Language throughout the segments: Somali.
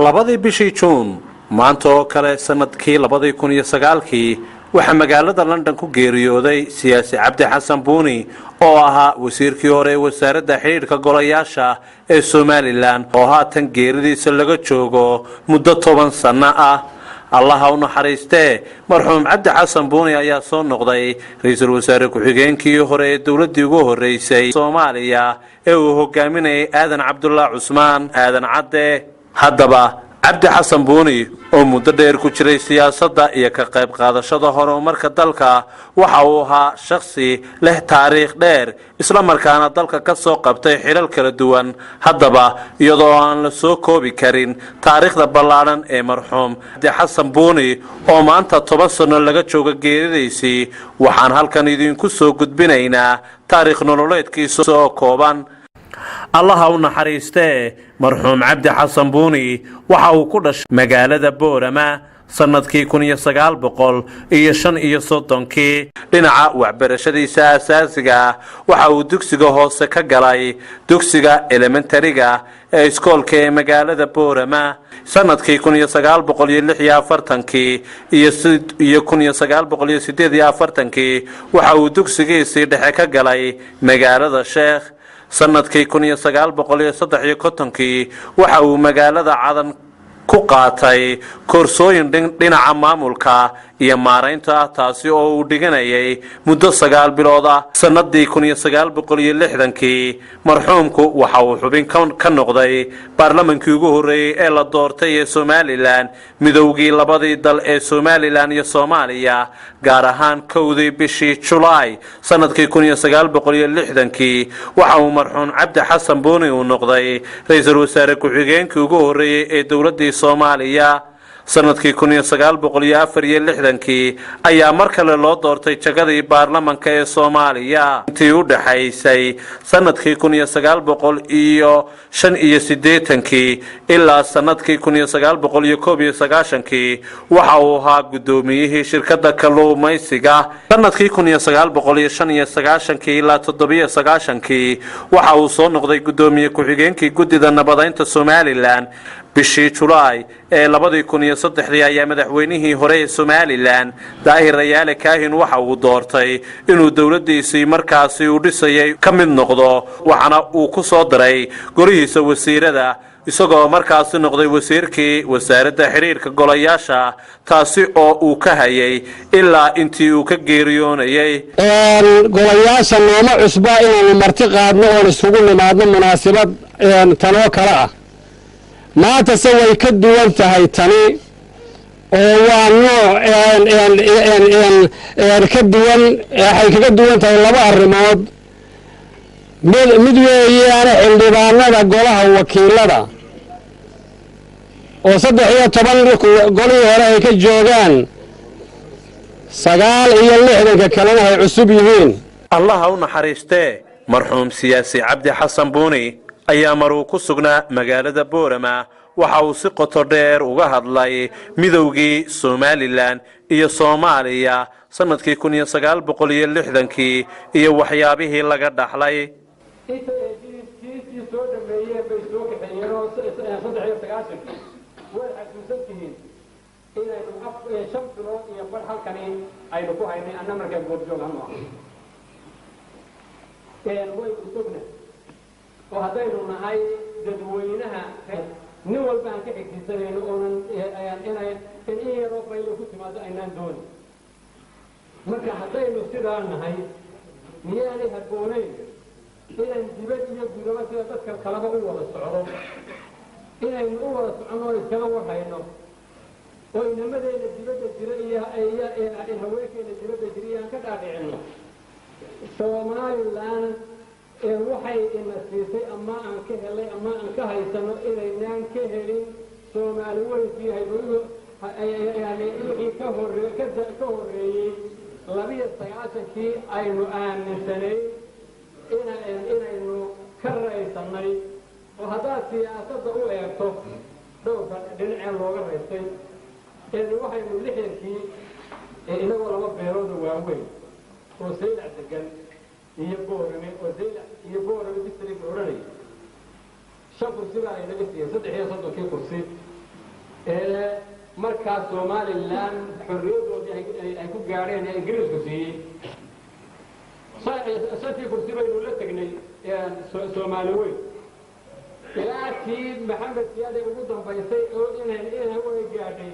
2dii bishii Juun, maanta oo kale, sanadkii 2009kii, waxaa magaalada London ku geeriyooday siyaasi Cabdi Xasan Buuni oo ahaa wasiirkii hore ee wasaaradda xidhiidhka golayaasha ee Somaliland, oo haatan geeridiisa laga joogo muddo 10 sanno ah. Allaha u naxariistee, marxuum Cabdi Xasan Buuni ayaa soo noqday ra-iisul wasaare ku-xigeenkii hore ee dowladdii ugu horreysay Soomaaliya ee uu hogaaminayay Aadan Cabdullah Cusmaan Aadan Cadde. Haddaba, Cabdi Xasan Buuni oo muddo dheer ku jiray siyaasadda iyo ka qayb qaadashada horumarka dalka, waxa uu ahaa shakhsi leh taariikh dheer, isla markaana dalka ka soo qabtay xilal kala duwan. Haddaba, iyadoo aan la soo koobi karin taariikhda ballaadhan ee marxuum Cabdi Xasan Buuni oo maanta 10 sanno laga jooga geeridiisii, waxaan halkan idiinku soo gudbinaynaa taariikh nololeedkiisa oo kooban. Allaha u naxariistee, marxuum Cabdi Xasan Buuni waxa uu ku dhashay magaalada Boorama sannadkii 1935kii. Dhinaca waxbarashadiisa asaasiga ah, waxa uu dugsiga hoose ka galay dugsiga elementariga ee iskoolka ee magaalada Boorama sanadkii 1946kii iyo 1948kii. Waxa uu dugsigiisii dhexe ka galay magaalada Sheekh. Sanadkii 1953kii waxa uu magaalada Cadan ku qaatay koorsooyin dhinaca maamulka iyo maaraynta ah, taasi oo uu dhiganayay muddo 9 bilood ah. Sanadii 1960kii marxuumku waxa uu xubin ka noqday baarlamankii ugu horreeyey ee la doortay ee Somaliland, midowgii labadii dal ee Somaliland iyo Soomaaliya, gaar ahaan 1dii bishii Julaay sanadkii 1960kii. Waxa uu marxuum Cabdi Xasan Buuni uu noqday ra-iisul wasaare ku-xigeenkii ugu horreeyey ee dowladii Soomaaliya. Sanadkii 1964kii ayaa mar kale loo doortay jagadii baarlamanka ee Soomaaliya. Intii u dhaxaysay sanadkii 1985kii ilaa sanadkii 1991kii waxa uu ahaa guddoomiyihii shirkadda kalluumaysiga. Sanadkii 1995kii ilaa 97kii waxa uu soo noqday guddoomiye ku-xigeenkii guddida nabadaynta Somaliland. Bishii Julaay ee 2003dii ayaa madaxweynihii hore ee Somaliland, Daahir Rayaale Kaahin, waxa uu doortay inuu dowladdiisii markaasi uu dhisayay ka mid noqdo, waxaana uu ku soo daray golihiisa wasiirada, isagoo markaasi noqday wasiirkii wasaaradda xiriirka golayaasha, taasi oo uu ka hayay ilaa intii uu ka geeriyoonayay. Golayaasha nooma cusba inaanu marti qaadno oon isugu nimaadno munaasabad tanoo kale ah. Maanta se way ka duwan tahay tani, oo waa nooc ka duwan. Waxay kaga duwan tahay laba arrimood. Mid weeyaane, xildhibaanada golaha wakiilada oo 13 golihii hore ay ka joogaan, 69-ka kalena ay cusub yihiin. Allaha u naxariistee, marxuum siyaasi Cabdi Xasan Buuni ayaa maruu ku sugnaa magaalada Boorama waxa uu si qoto dheer uga hadlay midowgii Somaliland iyo Soomaaliya sanadkii 1960kii iyo waxyaabihii laga dhaxlay. Intay heshiiskii soo dhameeyeen bay soo kaxeeyeen oo 93-kii waad xasuusan tihiin inaynu 5 bilood iyo bar halkani aynu ku haynay. Anna markaa goobjoog hanu ah waynu sogna oo haddaynu nahay dadweynaha, nin walba aan ka xigsiisanayno oonan inay in yaroo baylo ku timaado aynaan doonin. Marka haddaynu sidaa nahay, miyaanay habboonayn inaan dibad iyo gudaba sida dadka kaleba u wada socdo, inaynu u wada soconno oo iskaga warhayno, oo inamadeenna dibadda jira iyo haweenkeena dibadda jira iyo aan ka dhaadhicinno Somaliland waxay ina siisay ama aan ka helay ama aan ka haysano inaynaan ka helin Soomaali weyntii wixii ka horreeyey 92-kii aynu aaminsanayn inaynu ka raysannay? Oo haddaad siyaasadda u eegto dhowrka dhinacee looga raystay, waxaynu 60-kii inagoo laba beelooda waaweyn oo Saylac degan iyo Boorame, oo Saylac iyo Boorame district la odhanayay, 5 kursi baa ay naga siiyeen 33-kii kursi. Ee markaa Somaliland xorriyadoodii ay ku gaadheen ee Ingiriisku siiyey, shantii kursi baynu la tegnay Soomaali weyn ilaa tii Maxamed Siyaade ugu dambaysay oo inay way gaadhay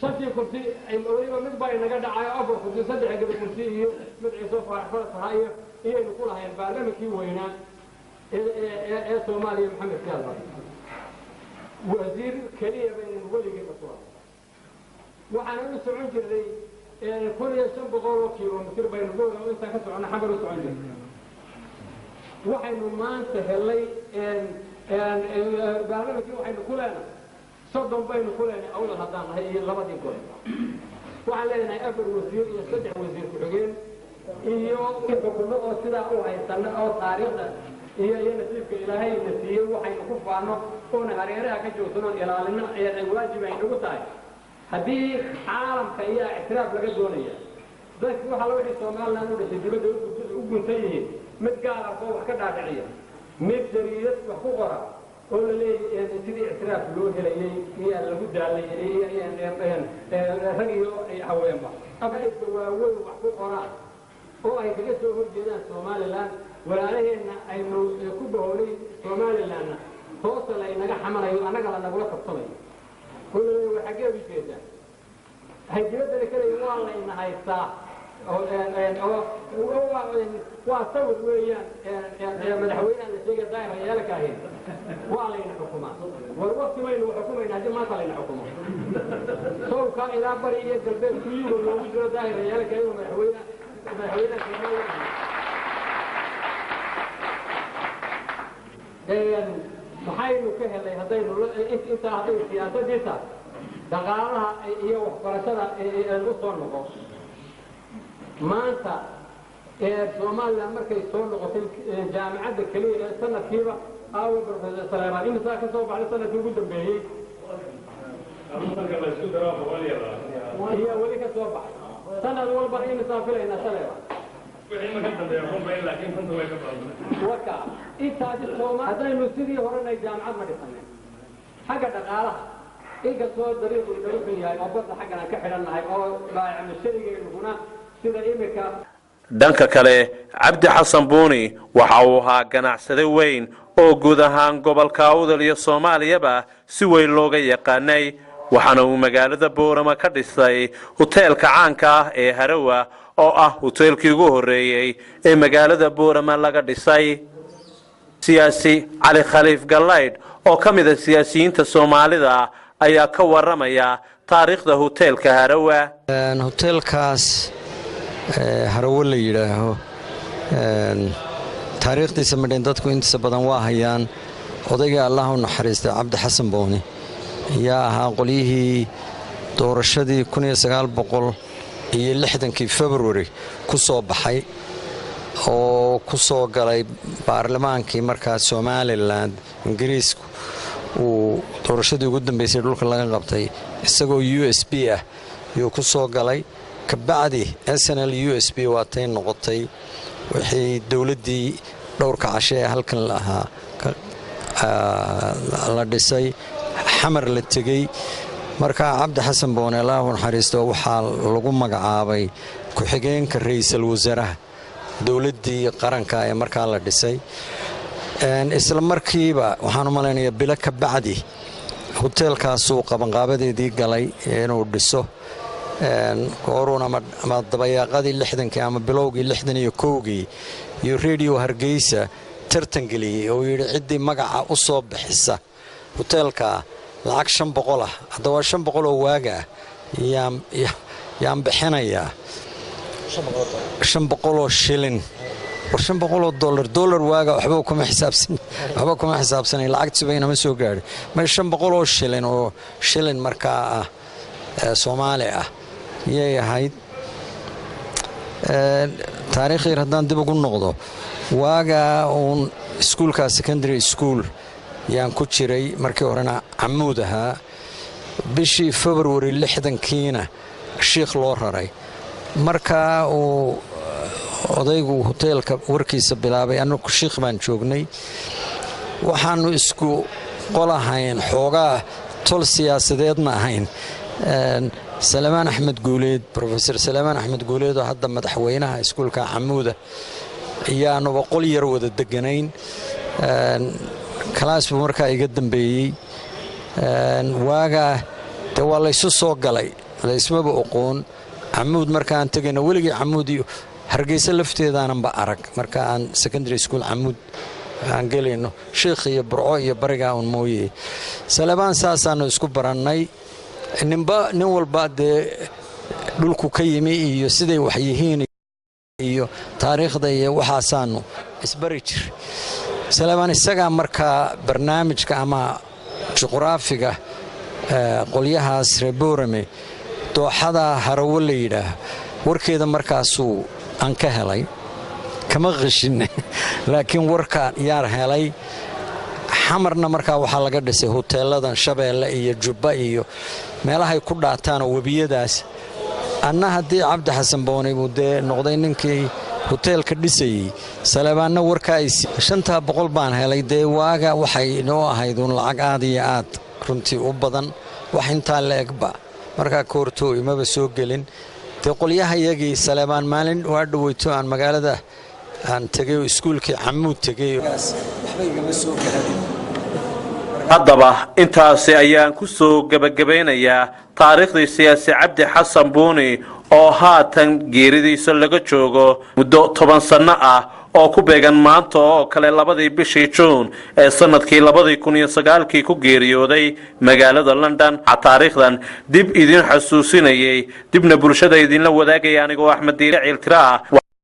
shantii kursi. Weliba mid baa inaga dhacay, afar kursi, saddex gaba kursi iyo mid Ciise Faarax Faras ahaa iyo iyaynu ku lahayn baarlamankii weynaa ee Soomaaliya. Maxamed Siyaad Bare wasiir keliya baynan weligeeba ku lahayn. Waxaana u socon jirnay 1500 oo kilomitir baynu gooda intaan ka soconna Xamar u socon jirnay. Waxaynu maanta helay baarlamankii waxaynu ku leenahay 30 baynu ku leenahay Awdal haddaan nahay iyo labadii gol. Waxaan leenahay afar wasiir iyo saddex wasiir ku-xigeen iyo xukumo oo sidaa u haysana oo taariikhda iyo nasiibka Ilaahay na siiyey waxaynu ku faano oona hareeraha ka joogsanoon ilaalino ay waajib ay nagu tahay. Haddii caalamka iyo ictiraaf laga doonaya, dadki waxa la wixii Somaliland u dhashay dibadda u guntan yihiin, mid gaar ah oo wax ka dhaadhiciya, mid jariidad wax ku qora oo la leeyahay sidii ictiraaf loo helayey iyaa lagu daalay, rag iyo haweenba afaidka waaweyn wax ku qoraan oo ay kaga soo horjeedaan Somaliland. Walaalaheenna aynu ku bahoolay Somalilandna hoosta la inaga xamalayo, annaga la nagula kabsanayo oo la leeyahay waa xaggee u jeedaa, waxay dibaddana ka leeyihin waa layna haystaa oo waa sawir weeyaan madaxweynaha la sheegay Daahir Rayaale Kaahin, waa layna xukumaa. War wakti baynu xukumayna haddii maanta layna xukumo sawkaa ilaa bari iyo galbeed kuyuga loogu jiro Daahir Rayaale Kaahin oo madaxweynaha Soomaaliya. Maxaynu ka helay haddaynu intaa hadday siyaasadii tahay, dhaqaalaha iyo waxbarashada u soo noqo? Maanta Somaliland markay soo noqotay, jaamacadda keliya ee sanadkiiba, aawe Professor Saleemaan, imisaa ka soo baxday sanadkii ugu dambeeyey iyo weli ka soo baxay sanad walba imisaa filaynaa, Saleemaan? Waka intaasi Sooma haddaynu sidii horenay jaamacad ma dhisanen. Xagga dhaqaalaha, inkastoo dariiqu inagu xun yahay oo badda xaggan aan ka xidhannahay oo baayacmusharigeennuguna sida imika. Dhanka kale, Cabdi Xasan Buuni waxa uu ahaa ganacsade weyn oo guud ahaan gobolka Awdal iyo Soomaaliyaba si weyn looga yaqaanay, waxaana uu magaalada Boorama ka dhisay huteelka caanka ah ee Harawa oo ah huteelkii ugu horreeyey ee magaalada Boorama laga dhisay. Siyaasi Cali Khaliif Gallaydh oo ka mid a siyaasiyiinta Soomaalida ayaa ka waramaya taariikhda huteelka Harawa. Hoteelkaas Harawo la yidhaaho taariikhdiisa midhayn dadku intiisa badan waa hayaan. Odayga Allah u naxariistay Cabdi Xasan Booni ayaa ahaa qolyihii doorashadii 1960-kii February ku soo baxay oo ku soo galay baarlamaankii markaa Somaliland. Ingiriisku uu doorashadii ugu dambeysay dhulka laga qabtay isagoo USP ah yuu ku soo galay. Kabacdi SNL USP waatay noqotay wixii dowladdii dhowrka cashe ee halkan la ahaa la dhisay, Xamar la tegey. Markaa Cabdi Xasan Boone, allahu naxariisto, waxaa lagu magacaabay ku-xigeenka ra'iisul wasaaraha dowladdii qaranka ee markaa la dhisay. Isla markiiba waxaan u malaynayaa bilo ka bacdi hoteelkaasuu qabanqaabadeedii galay inuu dhiso gooruun ama dabayaaqadii 60-kii ama bilowgii 61-kii iyo Radio Hargeysa tartan geliyey oo yidhi ciddii magaca u soo bixisa hoteelka lacag 500 ah, hadda waa 500 oo waaga ah, yaan bixinayaa. 500 oo shilin, war 500 oo dollar, dollar waaga waxba kuma xisaabsanay, lacagtiisuba inama soo gaadhin may 500 oo shilin oo shilin markaa ah Soomaali ah yay ahayd. Taariikh yar haddaan dib ugu noqdo, waagaa uun iskuulka secondary school yaan ku jiray, markii horena Camuud ahaa, bishii February 60-kiina Shiikh loo raray. Markaa uu odaygu hoteelka warkiisa bilaabay, annagu Shiikh baan joognay, waxaannu isku qolahayn xoogaa. Tol siyaasadeedna ahayn. Salamaan Axmed Guuleed, Professor Salamaan Axmed Guuleed, oo hadda madaxweynaha iskuulka Camuuda, ayaanuba qol yar wada deganayn. Kalaas buu markaa iga dambeeyey. Waagaa dee waa laysu soo galay, laysmaba oqoon. Camuud markaan tegayno, weligii Camuud iyo Hargeysa lafteedaananba arag. Marka aan secondary school Camuud aan gelayno, Sheikh iyo Burco iyo barigaa un mooye. Salebaan saasaanu isku barannay. Ninba nin walba dee dhulku ka yimi iyo siday wax yihiin iyo taariikhda iyo waxaasaanu isbari jir. Salebaan isagaa markaa barnaamijka ama juqraafiga qolyahaas reer Boorame, dooxada Harawo la yidhaah, warkeeda markaasuu aan ka helay. Kama qishin, laakiin warka yaan helay. Xamarna markaa waxaa laga dhisay huteeladan Shabeelle iyo Jubba iyo meelahay ku dhaataanoo webiyadaas. Anna haddii Cabdi Xasan Boonay buu dee noqday ninkii huteelka dhisayey, Saleebaanna warkaa 500 baan helay. Dee waaga waxay inoo ahayd uun lacag aad iyo aad runtii u badan. Wax intaa la egba markaa koortoo imaba soo gelin. Dee qolyaha iyagii Saleebaan maalin waa dhaweyto aan magaalada aan tegay oo iskuulkii Camuud tegay, waxba igama soo gaadin. Haddaba intaasi ayaan ku soo gebagabaynayaa taariikhdii siyaasi Cabdi Xasan Buuni, oo haatan geeridiisa laga joogo muddo 10 sanno ah, oo ku beegan maanta oo kale 2dii bishii Juun ee sanadkii 2009kii ku geeriyooday magaalada London. Taariikhdan dib idin xasuusinayay, dibna bulshada idinla wadaagaya anigoo Axmed Diire Ciiltira ah.